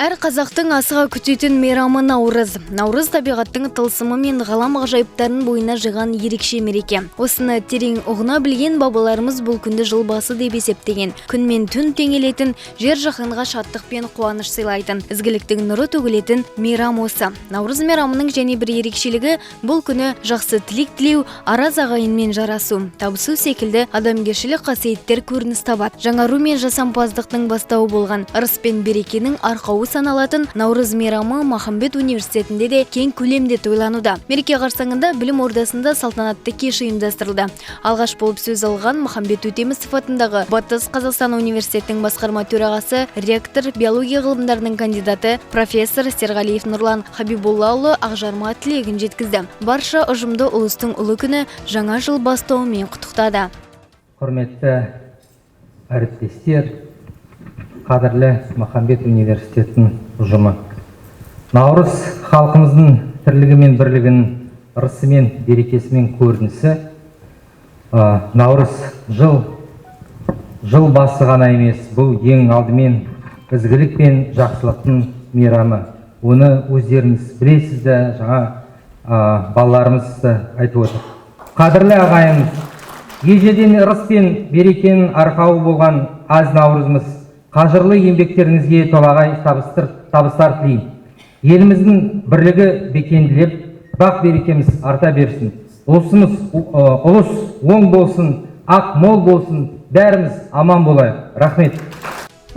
Әр қазақтың асыға күтетін мейрамы Наурыз. Наурыз табиғаттың тылсымы мен ғалам ғажайыптарын бойына жиған ерекше мереке. Осыны терең ұғына білген бабаларымыз бұл күнді жыл басы деп есептеген. Күн мен түн теңелетін, жер жаһанға шаттық пен қуаныш сыйлайтын, ізгіліктің нұры төгілетін мейрам осы. Наурыз мейрамының және бір ерекшелігі бұл күні жақсы тілек тілеу, араз ағайынмен жарасу, табысу секілді адамгершілік қасиеттер көрініс табады. Жаңару мен жасампаздықтың бастауы болған ырыс пен берекенің арқауы саналатын Наурыз мейрамы Махамбет университетінде де кең көлемде тойлануда. Мереке қарсаңында білім ордасында салтанатты кеш ұйымдастырылды. Алғаш болып сөз алған Махамбет Өтемісов атындағы Батыс Қазақстан университетінің басқарма төрағасы, ректор, биология ғылымдарының кандидаты, профессор Серғалиев Нұрлан Хабибуллаұлы ақжарма тілегін жеткізді. Барша ұжымды ұлыстың ұлы күні, жаңа жыл бастауымен құттықтады. Құрметті әріптестер, қадірлі Махамбет университетінің ұжымы. Наурыз халқымыздың тірлігі мен бірлігінің, ырысы мен берекесімен көрінісі. Наурыз жыл басы ғана емес, бұл ең алдымен ізгілік пен жақсылықтың мейрамы. Оны өздеріңіз білесіз де, жаңа балаларымыз да айтып отыр. Қадірлі ағайын, ежелден ырыс пен берекенің арқауы болған аз Наурызымыз, қажырлы еңбектеріңізге толағай табыстар тілеймін. Еліміздің бірлігі бекемделіп, бақ берекеміз арта берсін. Ұлысымыз, ұлыс оң болсын, ақ мол болсын, бәріміз аман болайық. Рахмет.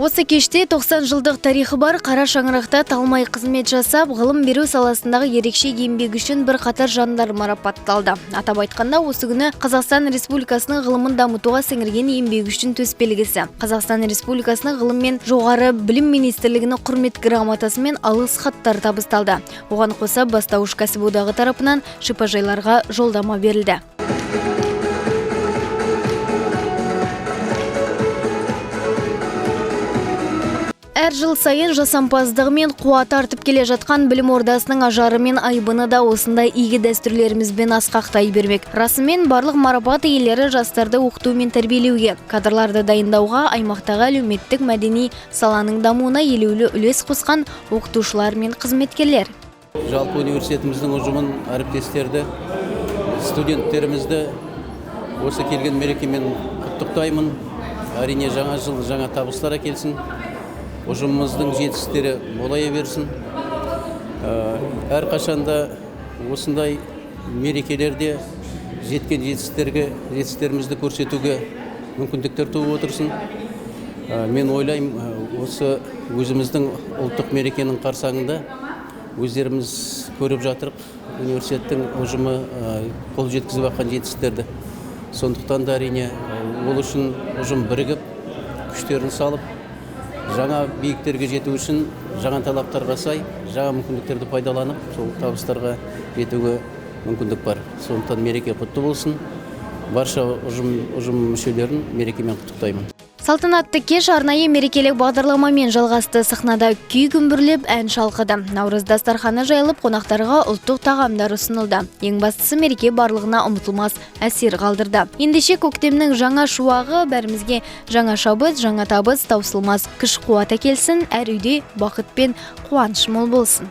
Осы кеште 90 жылдық тарихы бар қара шаңырақта талмай қызмет жасап, ғылым беру саласындағы ерекше еңбегі үшін бір қатар жандар марапатталды. Атап айтқанда, осы күні Қазақстан Республикасының ғылымын дамытуға сіңірген еңбегі үшін төсбелгісі, Қазақстан Республикасының ғылым мен жоғары білім министрлігінің құрмет грамотасы мен алғыс хаттар табысталды. Оған қоса бастауыш кәсіподағы тарапынан шипажайларға жолдама берілді. Әр жыл сайын жасампаздығымен қуат артып келе жатқан білім ордасының ажары мен айбыны да осындай игі дәстүрлерімізбен асқақтай бермек. Расымен, барлық марапат иелері жастарды оқыту мен тәрбиелеуге, кадрларды дайындауға, аймақтағы әлеуметтік мәдени саланың дамуына елеулі үлес қосқан оқытушылар мен қызметкерлер. Жалпы университетіміздің ұжымын, әріптестерді, студенттерімізді осы келген мерекемен құттықтаймын. Әрине, жаңа жыл жаңа табыстар әкелсін. Ұжымымыздың жетістіктері молая берсін. Әрқашанда осындай мерекелерде жеткен жетістіктерімізді көрсетуге мүмкіндіктер туып отырсын. Мен ойлаймын, осы өзіміздің ұлттық мерекенің қарсаңында өздеріміз көріп жатырық университеттің ұжымы қол жеткізіп жатқан жетістіктерді. Сондықтан да әрине ол үшін ұжым бірігіп, күштерін салып, жаңа биіктерге жету үшін жаңа талаптарға сай, жаңа мүмкіндіктерді пайдаланып, сол табыстарға жетуге мүмкіндік бар. Сондықтан мереке құтты болсын. Барша ұжым мүшелерін мерекемен құттықтаймын. Салтанатты кеш арнайы мерекелік бағдарламамен жалғасты. Сахнада күй күмбірлеп, ән шалқыды. Наурыз дастарханы жайылып, қонақтарға ұлттық тағамдар ұсынылды. Ең бастысы, мереке барлығына ұмытылмас әсер қалдырды. Ендеше көктемнің жаңа шуағы бәрімізге жаңа шабыт, жаңа табыс, таусылмас күш қуат әкелсін, әр үйде бақыт пен қуаныш мол болсын.